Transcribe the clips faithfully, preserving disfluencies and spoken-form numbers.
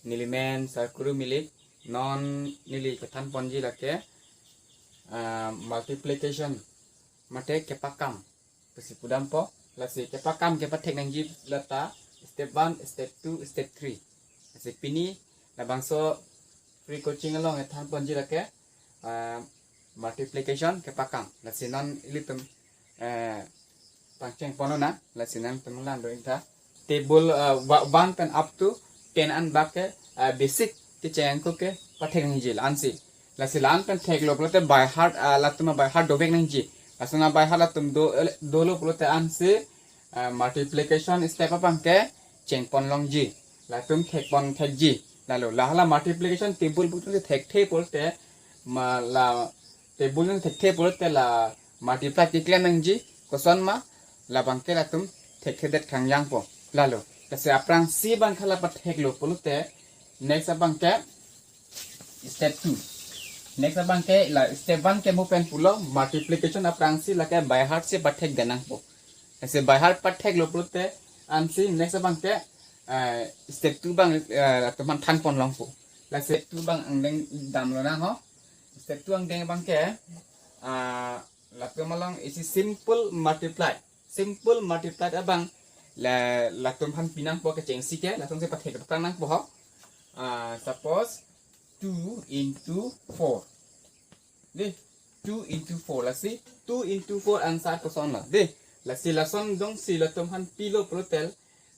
Neli men Sarkuru Milik, non neli kethan ponji lake, ah, multiplication mate kepakam pusi pudampo. Lasi kepakam kepathek nangji lata step one, step two, step three. Lasi pini labangso free coaching along kethan ponji lake, ah, multiplication kepakam. Lasi non ilitum, eh, pangcheng ponlonang, lasi nangtum lang do-ingtha. Table, eh, wa-, one pen up to ten anbak ke, eh, basic kecheng ako kepathek nangji la-ansi. Lasi la-an pen theklo pulote by heart, eh, latum by heart dovek nangji. Lason by heart latum do, eh, dolo pulote ansi, eh, multiplication step abang kecheng ponlongji. Latum thek pon thekji. Lalo, la hala multiplication table putum si thekthe pulote, ma la table nang thekthe pulote la multiply keklem nangji, kosonma, labang ke latum thekthedet kangjangpo. Lalo, lasi aphrangsi abang ke la patheklo pulote, next abang ke step two. Next abang ke la step one ke mo pen pulo, multiplication aphrangsi lake by heart si pathek nangpo. Lasi by heart patheklo pulote, ansi next abang ke, eh, step two abang, eh, latum aphan than ponlongpo. La step two abang angdeng damlonang ho. Step two angdeng abang ke, ah, latum along isi simple multiply. Simple multiply abang la, latum aphan pinangpo kechengsi ke, latum si pathek nangpo ho. Ah, suppose two into four. Dei, two into four. Lasi two into four answer kosonlo. Dei, lasi lason jongsi latum aphan pilo pulote,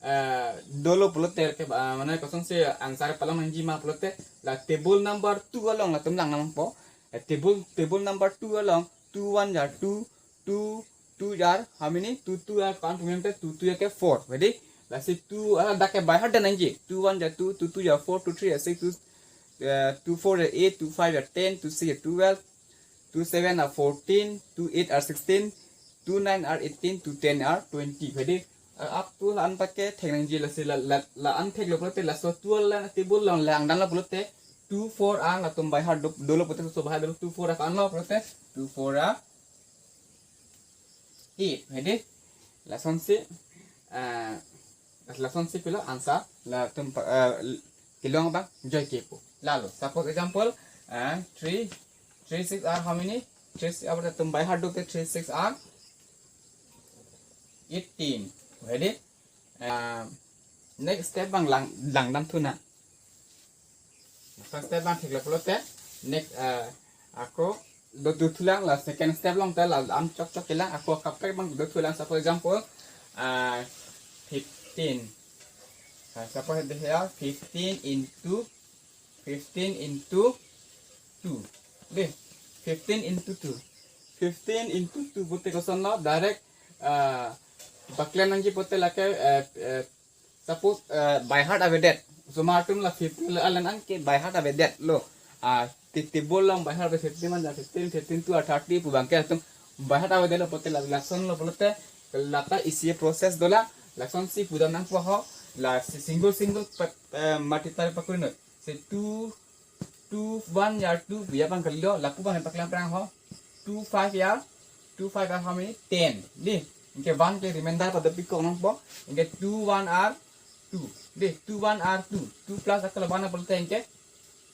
eh, dolo pulote ke, ah, mane kosonsi answer palong nangjima pulote, la table number two along latum lang nangpo. Eh, table, table number two along, two one ja two, two, two ja how many? Two two ja kan pumente, two two ja ke four. Jadi, lasi two, ah, dak ke by heart det nangji. Two one ja two, two two ja four, two three ja six, two, eh, two four ja eight, two five ja ten, two six ja twelve, two seven are fourteen, two eight are sixteen, two nine are eighteen, two ten are twenty. Jadi, uh, up to la-an abang ke thek nangji. Lasi la, la, la-an theklo pulote laso two la table along lang damlo pulote two four ang latum by heart do, dolo pulote, so by heart dolo, two four ang lo pulote two four are eight. Jadi, lasonsi, uh, lasonsi pilo answer latum, eh, kelong abang joike po. Lalo, suppose example, eh, three, three six are how many? Three six are, latum by heart dote three six are eighteen. Jadi, eh, next step abang lang, lang damthunang. First step abang theklo pulote, next, eh, ako dothulang, la second step along te la-an chokchok kelang, ako kaprek abang dothulang. Suppose example, ah, fifteen. Ah, suppose dei ya, fifteen into, fifteen into two. Dei, fifteen into two. Fifteen into two pulote kosonlo, direct, ah, paklem nangji pulote lake, eh, eh, suppose, eh, by heart avedet. Osomar atum la fifteen la alan an ke by heart avedetlo. Ah, ti-, table along by heart ave, fifteen one ja fifteen, fifteen two are thirty pu abang ke latum by heart avedetlo pulote la, lasonlo pulote, lata isi process dolang. Lasonsi pudam nangpo ho, la si-, single single pa-, eh, multiply pakuri noi. Si two, two one ja two pu abang kalilo, lapu abang paklem prang ho. Two five ja, two five are how many? Ten. Dei, anke one ke remainder pada pikok nangpo. Anke two one are two. Dei, two one are two. Two plus akal one pulote anke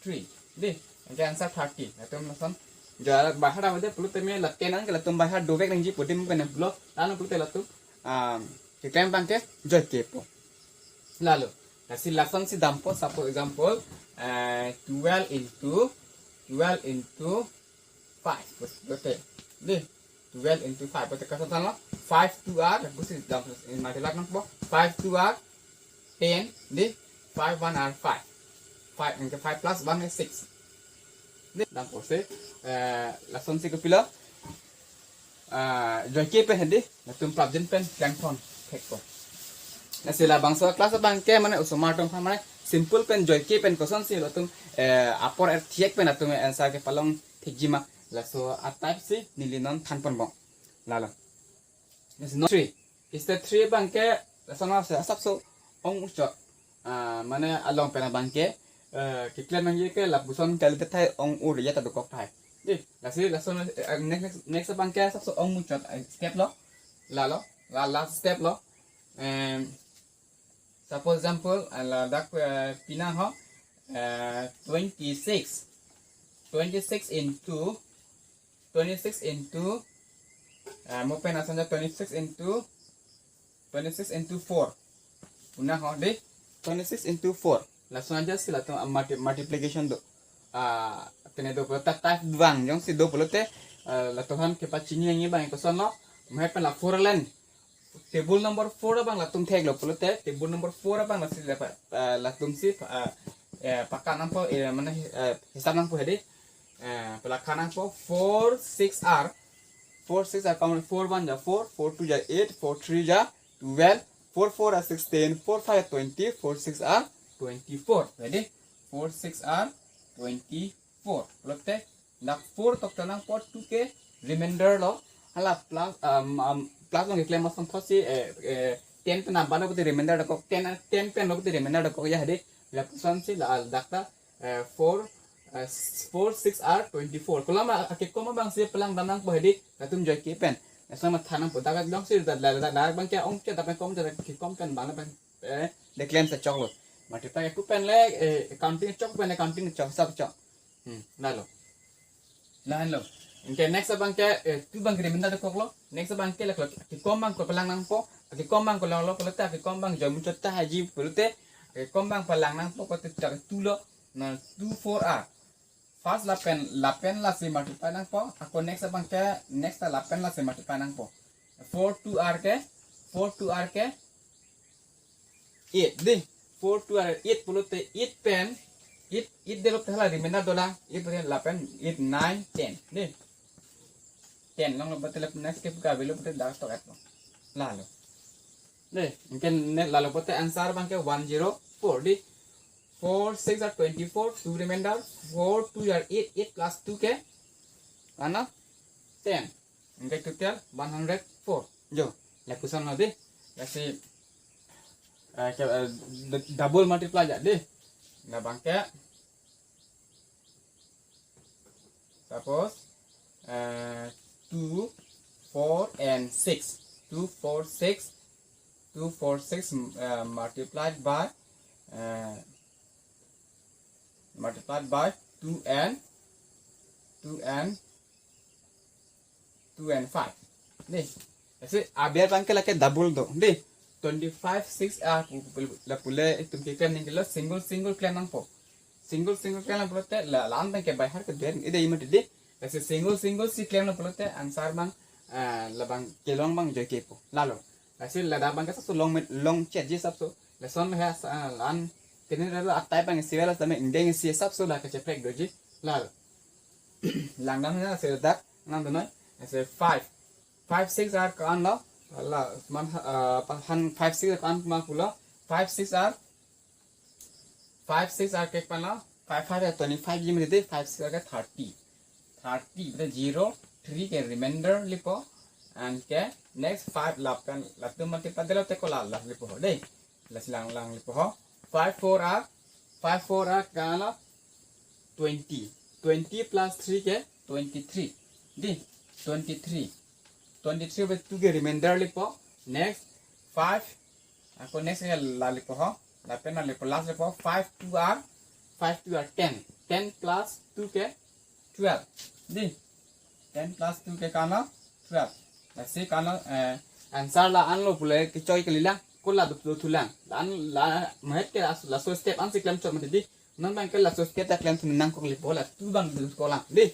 three. Dei, anke answer thirty. Latum lason ja by heart avedet pulote me la ten an ke latum by heart dovek nangji pu adim pen pulo. Lalo pulote latum, um, keklem abang ke joike po. Lalo, lasi lasonsi dampo, suppose example, eh, twelve into, twelve into five. Pulote, dei, twelve into five pulote kosonlo, five two are, pusi dam, in multiply nangpo, five two are ten, dei, five one are five. Five, anke five plus one is six. Dei, dampo si, eh, lasonsi kopilo, ah, joike pen hedi, latum prapjin pen klem pon thekpo. Lasi labangso class abang ke mane osomar atum aphan mane simple pen joike pen kosonsi latum, eh, apor er thiek pen latum answer kepalong thekjima, laso a-type si neli non than ponbom. Lalo. Lasi non three. Step three abang ke lason ase asapso ong-uchot. Ah, mane along pen abang ke, eh, keklem nangji ke lapuson kalite thai, ong-u ya ta dokok thai. Dei, lasi lason, eh, next, next, next abang ke asapso ong-uchot, eh, step lo. Lalo, la last step lo. Em, suppose example, ah, ladak, eh, pinang ho, Uh, twenty-six. Twenty-six into, twenty-six into, uh, mo pen ason ja twenty-six into, twenty-six into four. Puna ho de, twenty-six into four. Lason aja si latum, ah, multi-, multiplication do. Ah, pene do pulote type vang jongsi do pulote, ah, latum aphan kepachini nangji abang kosonlo. Mo pen la four alen. Table number four abang latum theklo pulote, table number four abang lasi la pa-, ah, latum si, ah, eh, paka nangpo, eh, mane, eh, hisap nangpo hedi. Eh, pala kha nangpo four six are, four six are count, four one ja four, four two ja eight, four three ja twelve, four four are sixteen, four five are twenty, four six are twenty-four. Hedi, four six are twenty-four. Pulote, dak four tok ta nangpo two ke remainder lo. Hala plus, um, um, plus along keklem ason thotsi, eh, eh, ten pen abang lo pulote remainder dokok, ten, ten pen lo pulote remainder dokok ya hedi. Lapuson si la dak ta, eh, four, eh, four six are twenty-four. Kolom akekom abang si palang dam nangpo hedi, latum joike pen. Lason matha nangpo, dak jongsi dak, dak, dak, dak abang ke ong ke dak pen kom, dak kekom pen abang pen, eh, deklem sa choklo. Multiply ke pen le, eh, counting chok pen, counting chok, sap chok. Hmm, lalo. Lahenlo. Anke next abang ke, eh, two abang ke remainder dokoklo. Next abang ke lak lak. Akekom abang ko palang nangpo. Akekom abang ko longlo pulote, akekom abang jom chot ta haji pulote, akekom abang palang nangpo ko tetak two lo. Na two four are. First lapen, lapen lasi multiply nangpo. Ako next abang ke, next ta lapen lasi multiply nangpo. Four two are ke, four two are ke, eight de. Four two are eight pulote eight pen, eight, eight delo te hala remainder dolang, eight pen lapen eight, nine, ten de. Ten longlo pulote lapen next ke puka avelo pulote dak tok et lo. Lalo. De, anke ne lalo pulote answer abang ke one zero four de. Four six are twenty-four, two remainder, four two are eight, eight plus two ke, ano, ten. Anke total one hundred four. Jo, lapuson lo de. Lasi, eh, ke, eh, d-, double multiply ja de. Labang ke, suppose, eh, two, four and six. Two four six, two four six, uh, multiplied by, uh, multiplied by two and, two and, two and five. De. Lasi aber abang ke lake double do. De. Twenty-five six, ah, pu-, pu-, pu-, la pule itum ke klem nangji lo, single single klem nangpo. Single single klem nangpo te la, la-an abang ke by heart ke duen ide imat de. Lasi single single si klem nangpo te answer abang, ah, labang kelong abang joikepo. Lalo. Lasi ladak abang ke sapso long met, long chet ji sapso. Lason he sa, ah, la-an kene relo atai abang si vela same ingdeng si sapso la kacheprek doji. Lalo. Langdam na si ladak, langdam noi. Lasi five. Five six are ko-an lo. La, man, ah, pa-, han five six ko-an ma pulo. Five six are, five six are ke pan lo. Five five are twenty-five ji mede, five six are ke thirty. Thirty, the zero, three ke remainder lipo. Anke next five lapen, latum multiply delo te ko la, la lipo ho de. Lasi lang lang lipo ho. Five four are, five four are ko-an lo, twenty. Twenty plus three ke twenty-three. De, twenty-three. Twenty-three by two ke remainder lipo. Next, five. Ako next ke la lipo ho. Lapen la lipo, last lipo. Five two are, five two are ten. Ten plus two ke twelve. De. Ten plus two ke ko-an lo, twelve. Lasi ko-an lo, eh, answer la-an lo pule kechoi kalilang. Ko la do, do thulang. La-an la mahet ke la, laso step an si klem chot mati de. Non abang ke laso step ta klem thu nangkok lipo, la two abang do kolang. De.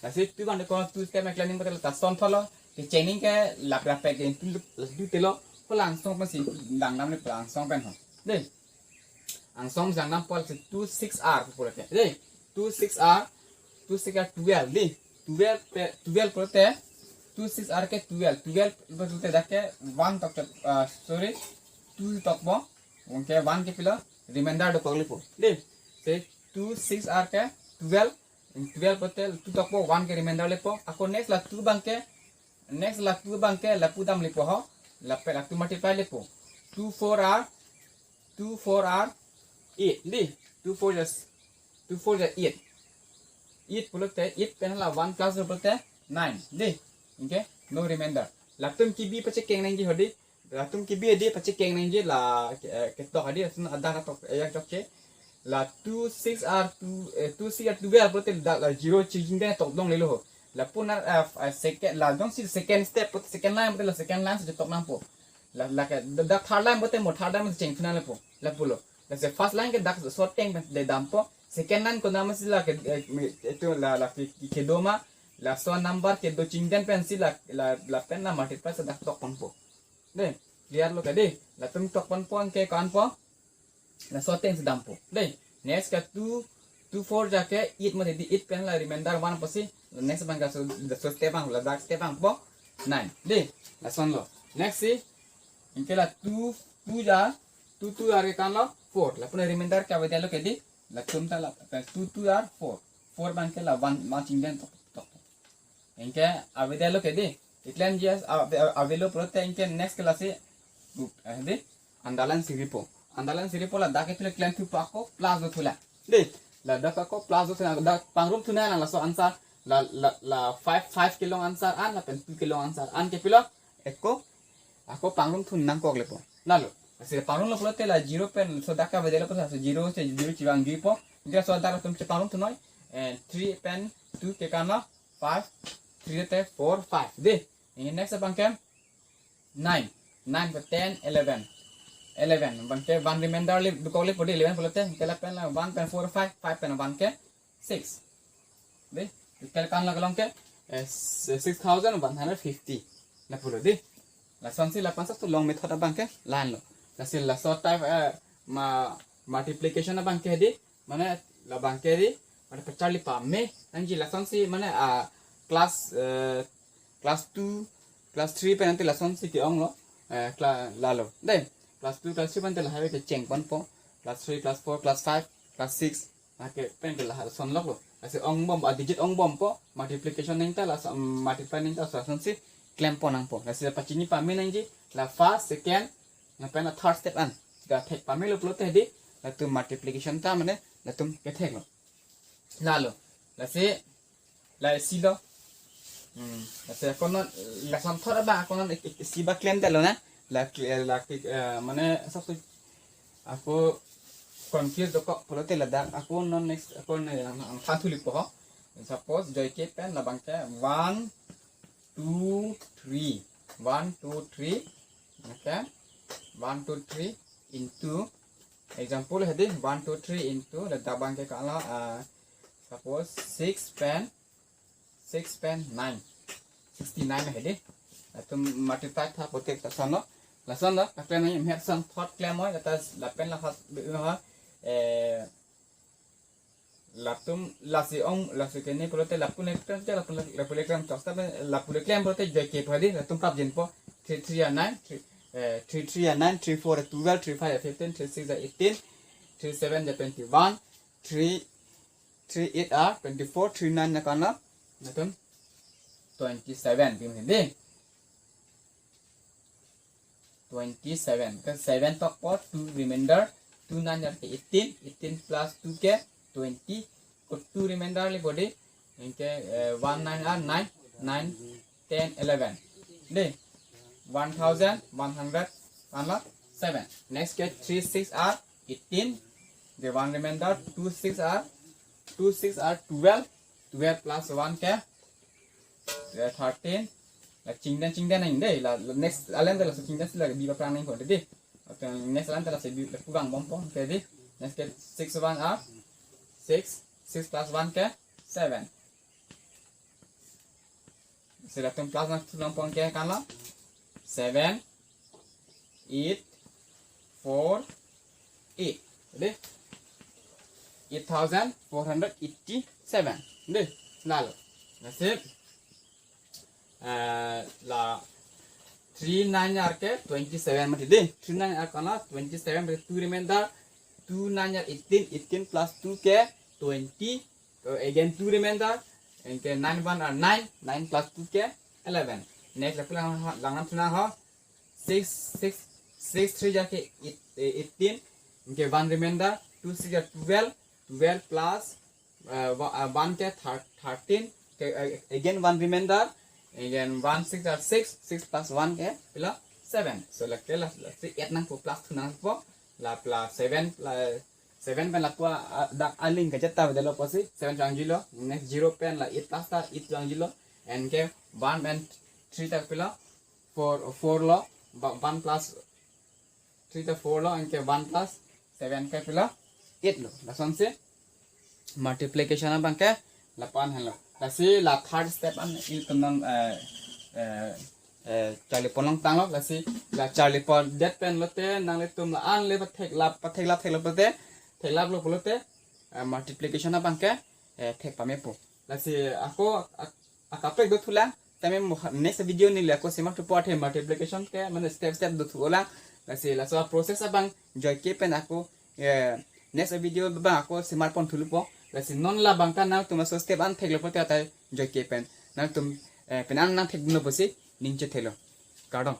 Lasi two abang do kolang, two step ma klem nangpo te la ta son tholo. Kecheng nangji ke laprap ke two la do telo. Ko langsung pensi langdam le langsung pen ho. De. Angsong jang nangpo lasi two six are pulo te. De, two six are, two six are twelve de. Twelve pe, twelve pulo te, two six are ke twelve. Twelve pulo te dak ke one tok, ah, sorry, two tokpo. Anke one ke pilo, remainder dokok lipo. De, si two six are ke twelve, twelve pulo te two tokpo, one ke remainder lipo. Ako next la two abang ke, next la two abang ke lapu dam lipo ho. Lapen la two multiply lipo. Two four are, two four are eight de. Two four ja, two four ja eight. Eight pulo te, eight pen la one plus pulo te nine de. Okay? No remainder. Latum kebi pachekeng nangji ho de. Latum kebi de pachekeng nangji la ke, eh, ketok hadi asun ada ketok, eh, yang chokche. La two six are two, eh, two six are twelve pulote la, la zero chingden tok longlelo ho. Lapu na, ah, ah, second, la jongsi second step put second line pulote la second line si tok nangpo. La, la ke, dak third line pulote mo third line chengthu nangpo. Lapulo. Lasi first line ke dak laso ateng pen dampo. Second line konat ma si la ke, eh, mi, itu la, la ke, ke, kedo ma. Laso number kedo chingden pensi la, la, lapen la multiply si dak tok ponpo. Dei, clear lo ke dei. Latum tok ponpo anke ko-anpo. Laso ateng si dampo. Dei, next ke two, two four ja ke eight mati dei, eight pen la remainder one apotsi. Next abang ke laso, laso step abang, ladak step abangpo nine. Dei, lasonlo. Next si, anke la two, two ja, two two are ke ko-anlo four. Lapu na remainder ke avedetlo ke dei. Latum ta la, two two are four. Four abang ke la one, one chingden tok, tok. Anke avedetlo ke dei. Iklem ji as-, ave-, avelo pulote anke next ke lasi, eh, dei, underline si ripo. Underline si ripo ladak ke pile klemthupo ako plus dothu la. Dei, ladak ako plus dothu la, dak pangrumthu nanglang laso answer, la, la, la five, five kelong answer an, lapen two kelong answer an ke pilo, ako, ako pangrumthu nangkok lepo. Lalo, lasi pangrumlo pulote la zero pen, laso dak ke avedetlo pulote laso zero si zero chevangjuipo. Anke laso dak atum chepangrumthu noi, eh, three pen two ke ko-anlo, five, three te four, five. Dei, anke next abang ke nine, nine pen ten, eleven. Eleven abang ke one remainder le, dukok lepo dei eleven pulote, anke lapen la one pen four, five, five pen one ke six. Dei, anke ko-anlo kelong ke, eh, six thousand one hundred fifty. Lapulo dei. Lasonsi lapu-an sa tu long method abang ke la-anlo. Lasi laso type, eh, ma, multiplication abang ke dei, mane labang ke dei, mane pacharli pame nangji lasonsi, mane, ah, class, eh, class two, class three pen ante lasonsi ke-onglo, eh, cla-, lalo. Dei, class two, class three pen ante lahai ke cheng ponpo, class three, class four, class five, class six, anke pen ke lason loklo. Lasi ongbom, a digit ongbompo, multiplication nangta laso, mm, multiply nangta lasonsi klem pon nangpo. Lasi pachini pame nangji, la first, second, lapen la third step an. Ga thek pamelo pulote dei, latum multiplication ta mane, latum ketheklo. Lalo, lasi, la isi lo. Hmm, lasi ako non, lason thot abang ako non ik-, ik-, isi ba klemdetlo na. La, la, eh, mane, sab tu, ako confuse dokok pulote ladak, ako non next, ako ne, ang, ang than thulipo ho. Suppose, joike pen, labang ke, one, two, three. One, two, three. Okay. One, two, three into, example he dei, one, two, three into, ladak abang ke ko-anlo, ah, suppose six pen, six pen nine. Sixty-nine he dei. Latum multiply tha pulote lasonlo. Lasonlo, lapen nang hem son thot klem oi, latas lapen la hot, eh, latum lasi ong, lasi kene pulote lapu le klem, lapu le, lapu le klem chok, lapu le klem pulote joike padi, latum prapjinpo, three three are nine, three, eh, three three are nine, three four are twelve, three five are fifteen, three six are eighteen, three seven are twenty-one, three, three eight are twenty-four, three nine na ko-anlo, latum twenty-seven, pi mene dei. Twenty-seven. Ke seven tokpo, two remainder, two nine are ke eighteen, eighteen plus two ke twenty, ko two remainder lepo dei, anke, eh, one nine are nine, nine, ten, eleven. Dei, one thousand one hundred ko-anlo seven. Next ke three six are eighteen, the one remainder, two six are, two six are twelve, twelve plus one ke eh, thirteen. La chingden chingden nang dei, la, la next alam ta laso chingden si la bi ba prang nangpo dei. Lapen next alam ta lasi bi la pu vangbompo ke dei. Next ke six one are six, six plus one ke seven. Lasi latum plus nangthu nangpo ke ko-anlo seven, eight, four, eight. Dei? Eight thousand four hundred eighty-seven. Dei? Lalo. Lasi, eh, la three nine are ke twenty-seven mati dei. Three nine are ko-anlo twenty-seven mati, two remainder, two nine are eighteen, eighteen plus two ke twenty, so again two remainder, anke nine one are nine, nine plus two ke eleven. Next lapu lang, lang nangthu nang ho, six, six, six three ja ke eight, eh, eighteen, anke one remainder, two six ja twelve, twelve plus, eh, wa-, eh, one ke thir-, thirteen, ke, eh, again one remainder, again one six ja six, six plus one ke pilo seven. So lake la, lasi add nangpo, plus thu nangpo, la plus seven, la Seven pen lapu a, a, dak aling kachet ta vedetlo pusi seven vangjuilo. Next zero pen la eight plus ta eight vangjuilo. Anke one and three ta pilo, four, four lo, ba, one plus three ta four lo, anke one plus seven ke pilo, eight lo. Lasonsi multiplication abang ke lapu-an henlo. Lasi la third step an ilitum nang, eh, eh, eh, charli pon longtanglo. Lasi la charli pondet pen lote nanglitum la-an le pathek lap, pathek lap theklo pote, thek laplo pulote, eh, multiplication abang ke, eh, thek pamepo. Lasi ako ak-, akaprek do thulang, tame mo-, next video neli ako semar thupo athe multiplication ke mane step step do thulang. Lasi laso process abang joike pen ako, eh, next video abang ako semar pon thulupo. Lasi non labang ta nangtum laso step an theklo pote athe joike pen nangtum, eh, penang nang thekdunlo pusi ning chethelo. Kardom.